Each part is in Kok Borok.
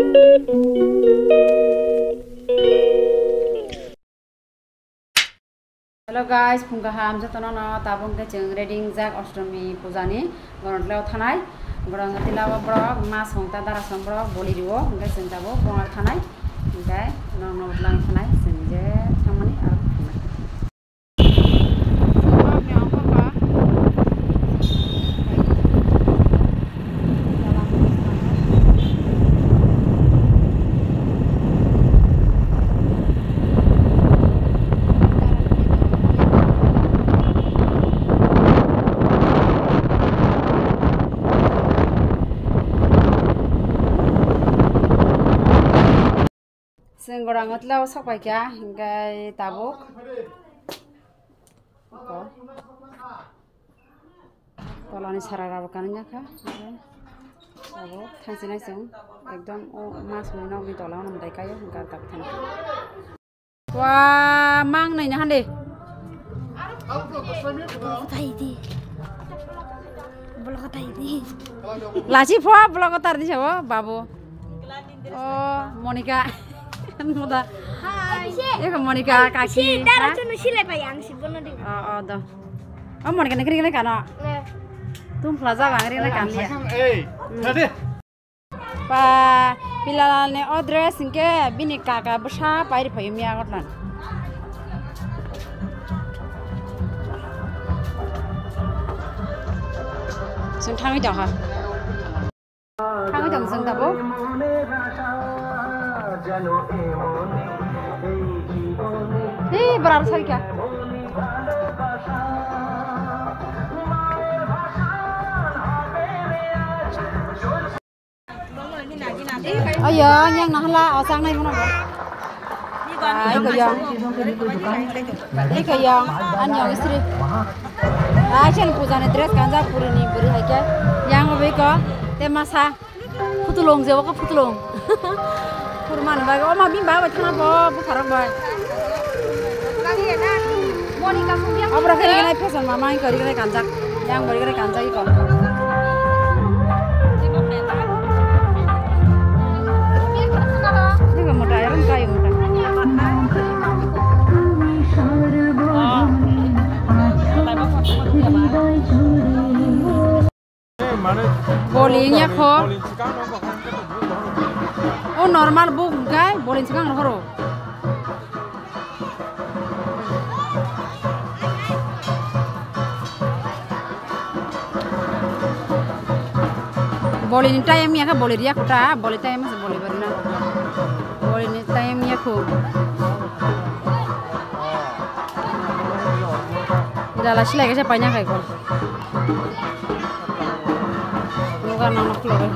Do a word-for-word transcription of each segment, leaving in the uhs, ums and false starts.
Hello guys, phung kaham jotono no, tabuk khe chwng ready wngjak Ashtomi puja ni, Gorontalo thanai. Gorontalo borok ma song ta dara song borok boli rio, hwnkhe chwng tabuk Gorontalo thanai. Hwnkhe norok no bwtlang thanai, chwng je thangmani aro thangnai. Chwng Gorontalo sok pai kha, hwnkhe tabuk. Tolani sara rok kanwi ya kha, hwnkhe tabuk thangsinai chwng ekdom o mas ni nokni tola o mwtai kaio, hwnkhe tabuk thang. Wa mang nai na hande. Block thai di. Block thai di. Lachi pho block tar di sabo babu. Oh, Monica. Muda. Hi. Eko Monica kaki. Dara chunu silai pai ang si bono di. Oh, oh, do. Oh, Monica ni kiri kiri kana. Tum plaza bang kiri kiri kan liya. Hey, tadi. Pa Pilalal ni o dress hinkhe bini kaka bwsa pai rwphaiyo miya gotlan. Chwng thangwi tongkha. Thangwi tong chwng tabuk. Ee, bwrang saikha. Ayo, yang nahala, o chang nai mano. Ai ko yang. Ai ko yang, an yang istri. Ai chen puja ni dress kanjak puri ni buri hai khe. Yang obe ko, te masa. Phutulung je, o ko phutulung. Kurman bai, o ma bini bai bai thana bo, bupharok bai. Abra khe rignai fashion mama, ang khe rignai kanjak. Yang bo rignai kanjak iko. Iko mota, yang kayo mota. Boli wngya kho. O normal book hwnkhe boli swkang rohoro. Boli ni time wngya khe boli riya kho ta, boli time se boli barina. Boli ni time wngya kho. Jala silai kaisa paina khai kho. Noga nang khulogwi.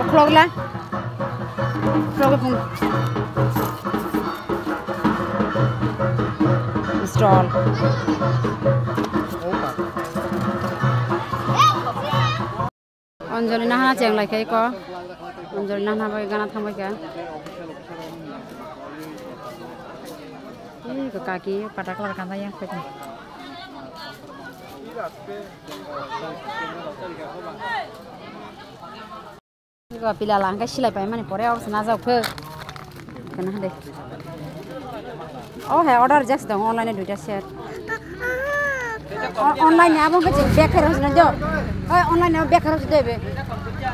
Khulogla. Khulogwi phung. Stall. Anjali nahana cheng lai kha iko. Anjali nahana bai gana thang bai kha. Ih, ko kaki, patak lar kanda yang kho. Iko pila lang kha silai pai mani pore, abo sana jao kho. Kana hade. Oh, hai order just dong, online e duita set. O-, online ni abo khe chwng bag khairok swnai do. Oi, online ni abo bag khairok swnai do ebe.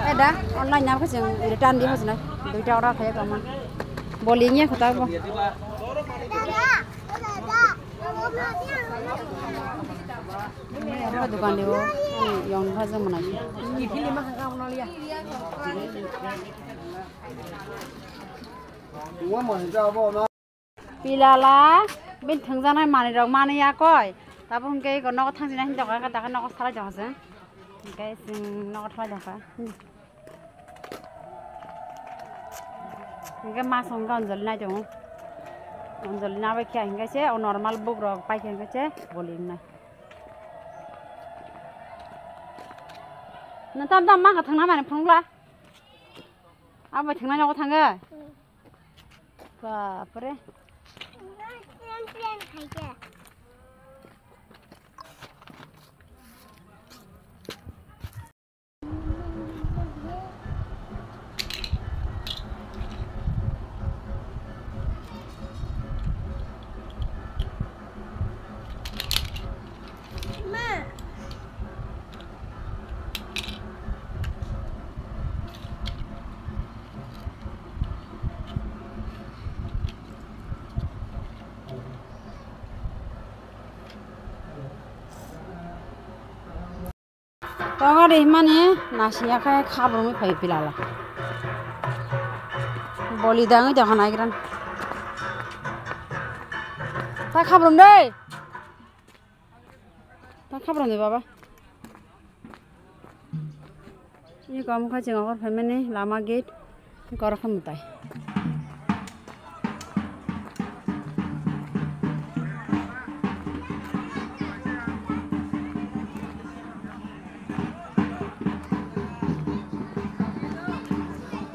Eh, da, online ni abo khe chwng return di hosnai. Duita order khaye kama. Boli nge khota bo. Abo dukan di bo. Ani yong pha jong manai. Pilala, bini thwngjaknai manwirok manwi ya koi. Tabuk hwnkhe eko nogo thangsinai hinwi tongkha, dakhe nogo salai tongkha chwng. Hwnkhe chwng nogo thalai tongkha. Hwnkhe ma songkha Anjali nai tongo. Anjali nabai khe hwnkhe se o normal book rok paikha hwnkhe se boli wngnai. Nwng tam tam ma kha thangna mani phunukla. Abo thangna nogo thangwi. Bapre. Tongo de himani nasiya khe khabrumwi phai pilala. Boli dangwi tongkha naigrani. Ta khabrum de. Ta khabrum de baba. Ni kom kha chwng hor phaimani lama gate. Koroksa mwtai.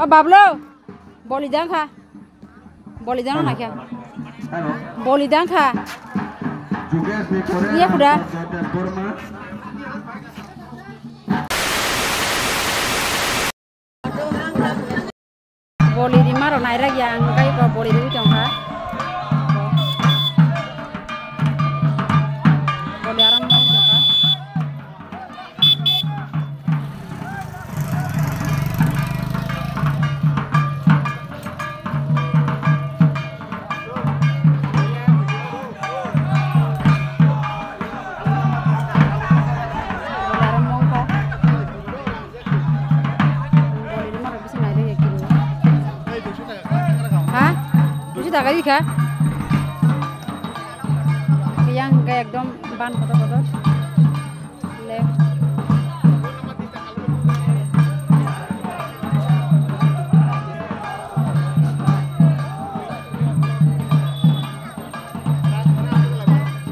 O Bablu, boli dang kha. Boli dang na kha. Boli dang kha. Iya kuda. Boli rima rok nairok ya, ang kai ko boli rwi tongkha. Boli aram rwi tongkha. Ha? Duiso taka rikha. Yang ke ekdom ban kotor kotor. Le.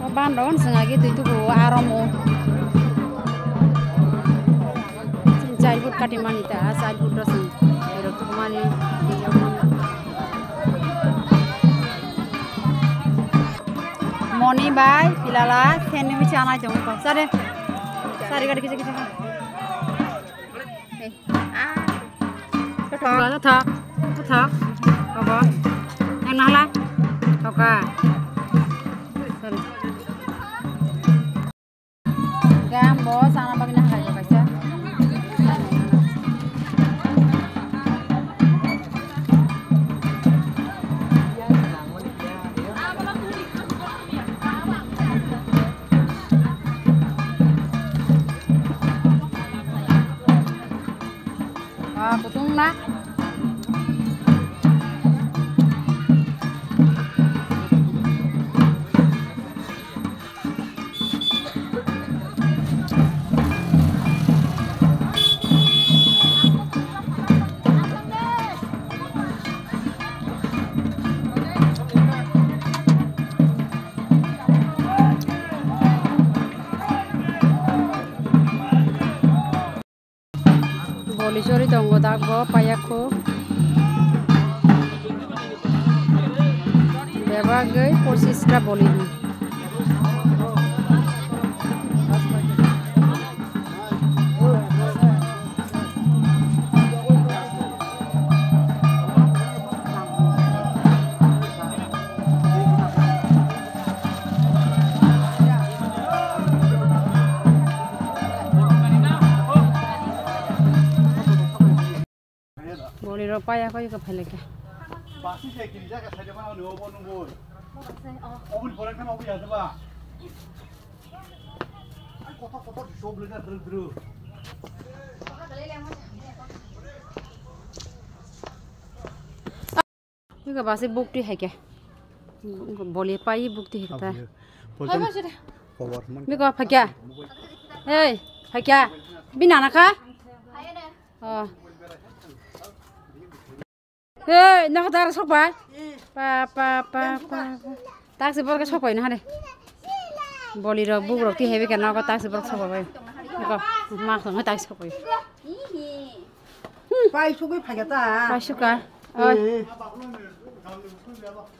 O ban rok swnga ki twi tubu aromo. Chini chai foot kati mani ta, chai foot rok swnga. Ero tubu mani. Moni bai pilala sandwich anai tongo kok sare. Sari gari kisa kisa. Hey. Ah. Thok, thok, thok. Obo. Yang nahla. Thoka. Sorry. Gam bo sana bagwi nahla kaisa. Ah, kutung na. Boli chori tongo dak bo payakho. Bebagwi pochista boli ni. Boli rok paya koi ka phailai kha. Basi se kiri jaga sai de ma no bo no bo. Obun pore kama obu ya ba. Ai kotha kotha sob le na dru dru. Bika basi bukti hai khe. Boli pai bukti hai ta. Biko phakya. Hey, phakya. Bini nana kha? Oh. Hey, nokha dara sok bai. Pa, pa, pa, pa, pa. Taksi borok sok bai na hare. Boli rok buk rok ti hebe khe nogo taksi borok sok bai. Nokha ma khon taksi sok bai. Pai sugui phai ta. Pai suka. Oi. Eh.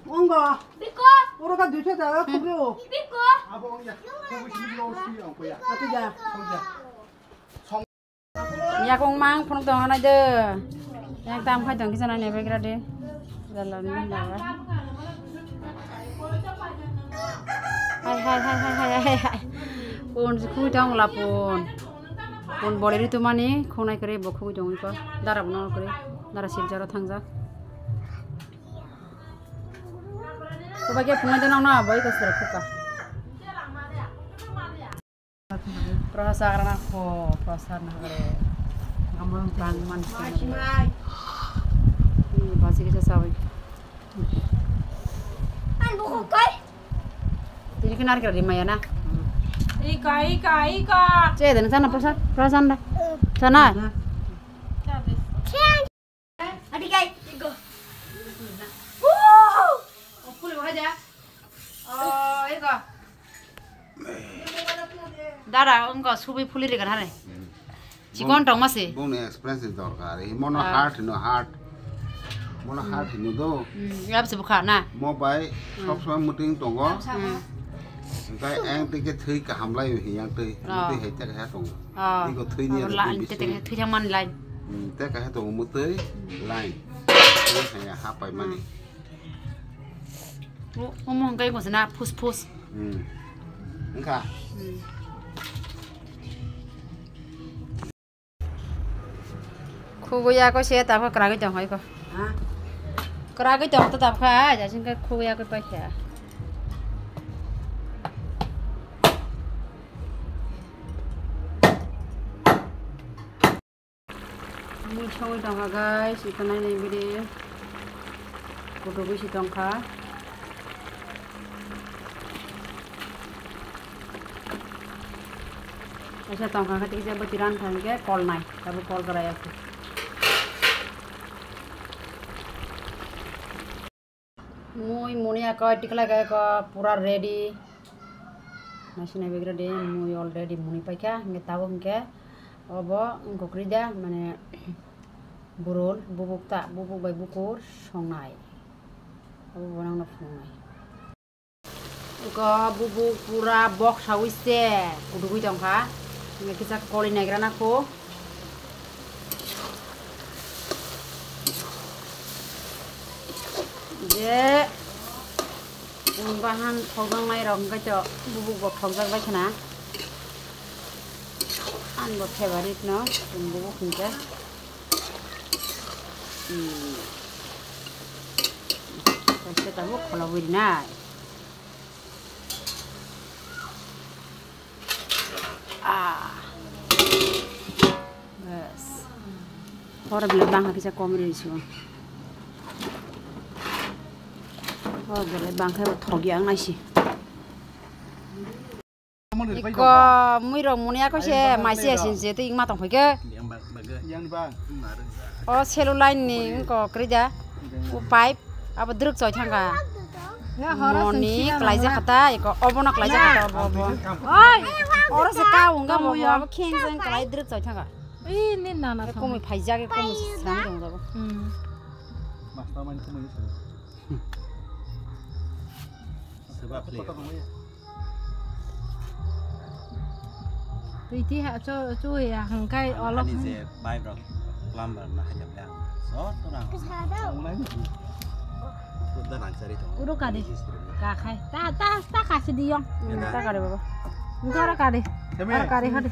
Ongo. Biko. Oro ka duitha ta khubri o. Biko. Ati ja. Yakong mang phone tong hanai de. Yang tam khai tong kisa nai ne begra de. Jalan ni na. Hai, hai, hai. Pun si khui tong la pun. Pun boli ritu mani khunai kare bo khui tong ko. Dara bono kare. Dara sil jaro thangjak. Kubai ke phungai de nang na bai ko sera khuka. Prasad na kho, prasad na kare. Amon bang man. Mai, mai. Ni basi kita sawi. An buku kai. Tini kan narikal di maya na. Ika, ika, ika. Che, dan sana prasad, prasad da. Sana. Adi kai, iko. Woo! Oh, puli wahai da. Oh, iko. Dada, wngkha subi phuli rigan hare. Chikon tong masi. Bongni experience ni dorkar. Mono heart hino heart. Mono heart hino do. Hmm, yap se bukha na. Mo bai sob somoi muting tongo. Hmm. Engkai eng tike thwi kaham lai hi yang twi. Oh. Muting hai tak ha tongo. Oh. Iko thwi ni. Abo la, ante tike thwi thang man lai. Hmm, tak ha tongo muting lai. Thwi hai ha pai mani. Omo hwnkhe wngkha na phus phus. Hmm. Wngkha. Hmm. Khugwi ya ko se tabukha kwragwi tong hai ko. Ha? Kwragwi tong to tabukha, jasing khe khugwi ya ko paikha. Mui songwi tongkha guys, ito nai nai bidi. Kutukwi si tongkha. Kaisa tongkha khe tikisa bwtwi ran thang khe kol nai, tabuk kol kwrwi ya khe. Mui muni ako tikla khe ako pura ready. Naisina bigra de mui already muni paikha, hingke tabuk hingke obo wngkha kwrwi da, mane burul, bubuk ta, bubuk bai bukur songnai. Obo bo nangno phunuknai. Wngkha bubuk pura boksawi se kudugwi tongkha. Hingke kisa koli naigra na kho. Je wng bahan thokjaknai rok hingke to bubuk bo thokjak bai khna. Ani bo favorite no chwng bubuk hingke. Hmm. Kaisa tabuk kholobwi rinai. Ah. Bas. Horo belai bangkha kisa kom ri sio. Horo belai bangkha bo thok yang nai si. Iko mui rok muni ako se mai se asin se twi ma tong phai ke. O selu line ni ko krida. O pipe. Abo druk choi thangkha. Moni klaijak kha ta, eko obono klaijak kha ta, obo, obo. Oi! Oro se ka wngkha bo, abo kheng jang klai druk choi thangkha. Ih, ni nana. Komui phaijak, komui srang tong jabo. Hmm. Twi twi ha cho cho ya hangkai olo. Ani je bai rok plumber na hajam yang. So to rang. Uro kari. Ka khai. Ta ta ta kasi di yong. Ta kari baba. Uro kari. Aro kari hadi.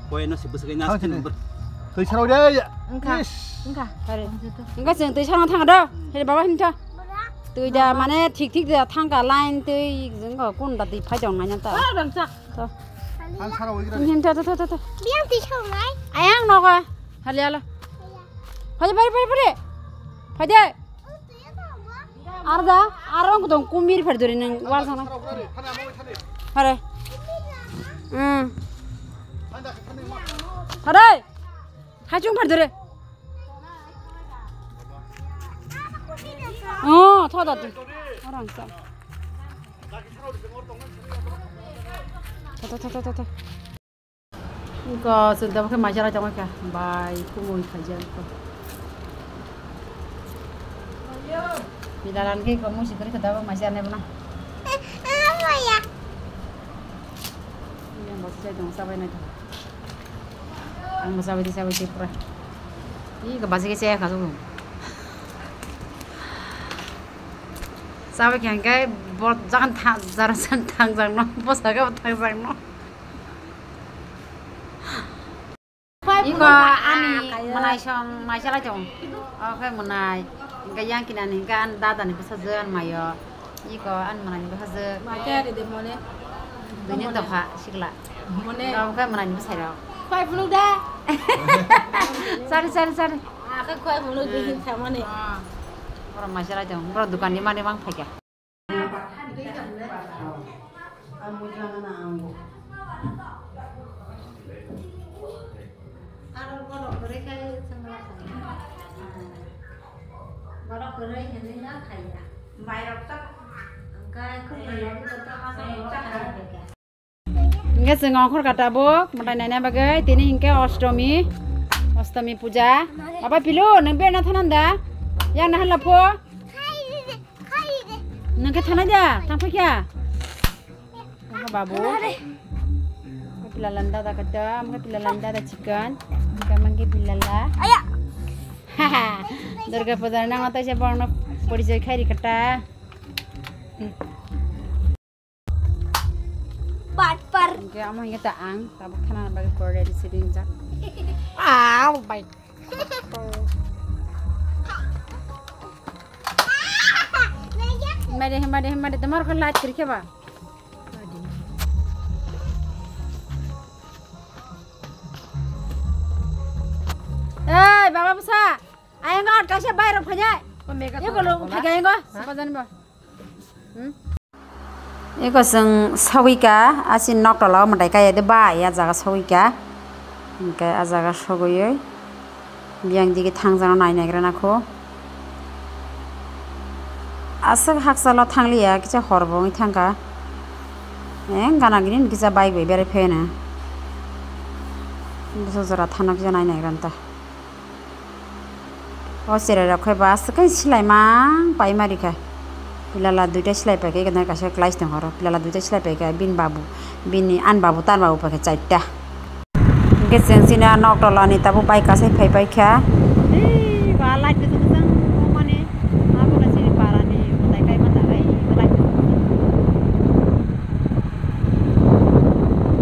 Koi no si bwswk na. Twi sarau de. Engka. Engka. Kari. Engka sing twi sarau thang do. Hei baba hinta. Twi da mane thik thik da thangka line twi jeng ko kun da twi phai dong nanya ta. Aro dang sak. To. Ang sara wai gra. Nin to to to to. Biang twi song nai. Ayang nogo. Hali ala. Phai phai phai phai. Phai de. Arda, arong kudong kumir phai dori nang wal sana. Hare. Hmm. Hare. Hachung phar dore. Oh, tho da tu. Orang sa. Tho, tho, tho, tho, tho. Ko sunda ke maja la jong ka. Bai, kumui khaja ko. Bilaran ke ko musi kari kada maja ne bana. Yang bos saya dong sabai na. Ang sabai di sabai di pura. Ih, ka basi ke saya kasu. Sabai ke angkai bot jakan thang, jaran san thang jang no, bos ka thang jang no. Iko ani mwnai song mai chalai tong. Oke mwnai. Angkai yang kinani angkai an dada ni bwsajwk an mayo. Iko an mwnai ni bwsajwk. Mai kaya de mone. Bini tokha sikla. Mone. Rok khe mwnai ni bwsai rok. Khwai phunuk da. Sari, sari, sari. Akhe khwai phunuk di hin samani. Borok maisara jong, borok dukan ni mani mang phaikha. Aro borok kwrwi khe chwng rw kha. Borok kwrwi hinwi no khaiya. Hwnkhe khwrwi rok Hwnkhe chwng ongkhor kha tabuk mwtai naina bagwi, tini hinkhe Ostomi, Ostomi puja. Baba Pilu, nwng berna thananda? Yang nahan lapho? Nwng khe thanai da, thang phai kha. Ongkha babu. Pilala ni dada kata, ongkha pilala ni dada chicken. Chicken mangke pilala. Haha. Durga puja nang taisa borno porijoy khairi kata. Batpar. Hingke amo hingke ta ang tabuk thana bagwi pore ready si ringjak. Aw bai. Himari himari himari tomar ko light kiri khe ba. Ei baba bwsa, ayang kaisa bai rok phai. Eko lo phai ga eko. Sabajan ba. Eko chwng sogwi kha, asini nok tola o mwtai kaya de bai, ah jaga sogwi kha. Hwnkhe ah jaga sogwi biyang digi thang jana nai naigra nakho. Aswk hakchalo thang liya, kisa hor bo wngwi thang kha. Eng gana gini kisa bike bai berai phai no. Bwsa jora thang no kisa nai naigra ta. O cherai rok khe ba aswk khe silai mang pai ma rikha. Pilala duita silai pai khe, ekdagi kaisa class tong horo. Pilala duita silai pai khe, bini babu, bini an babu, tar babu pai khe charta. Hwnkhe chwng chini nok tola ni tabuk bike kasai phai pai kha. Ei, ba light kwchwng kwchwng mani, abo khe chini para ni mwtai kai ma ta, ei, light kwchwng kwchwng.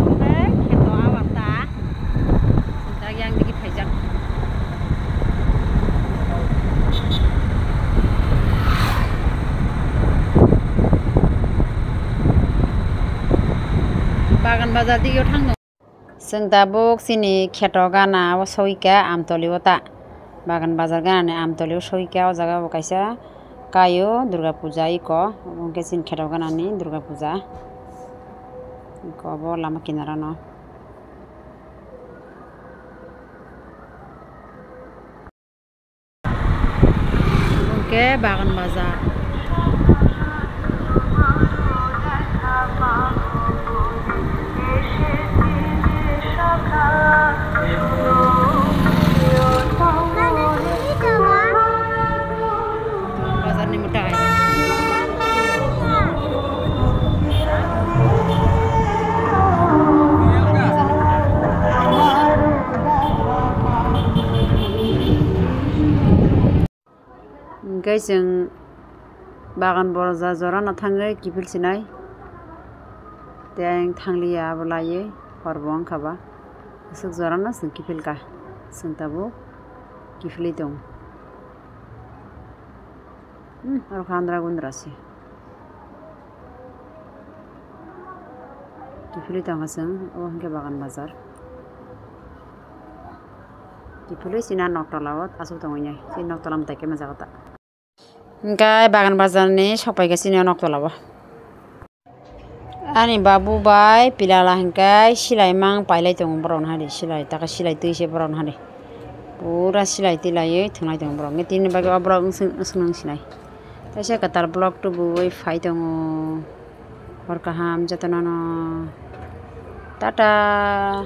Oke, kheto abar ta. Dak yang digi phaijak. Bagan bazar digi o thang. Chwng tabuk chini kheto gana o sogwi kha Amtoli o ta. Bagan bazar gana ni Amtoli o sogwi kha, o jaga bo kaisa kaio Durga puja iko, obo hwnkhe chini kheto gana ni Durga puja. Iko obo lama kinaro no. Hwnkhe Bagan Bazar. Bazar ni mwtai. Hwnkhe chwng Bagan Bazar jora no thangwi kiphil sinai. Tei ang thangliya abo laiwi hor bo wngkha ba. Aswk jora no chwng kiphil kha. Chwng tabuk kiphilwi tongo. Hmm, oro kha andra gundra se. Kiphilwi tongkha chwng, obo hwnkhe Bagan Bazar. Kiphilwi chini nok tola o aswk tongwi nai. Chini nok tola mwtai khe ma jaga ta. Hwnkhe Bagan Bazar ni sokpai khe chini nok tola o. Ani babu bai pilala hwnkhe silai mang pailai tongo borok ni hari, silai taka silai twi se borok ni hari. Pura silai tilaiwi thwnglai tongo borok. Hwnkhe tini bagwi o borok wng swk, wng swk nang sinai. Teisa kwtal vlog tubuwi phai tongo. Hor kaham jotono no. Tata.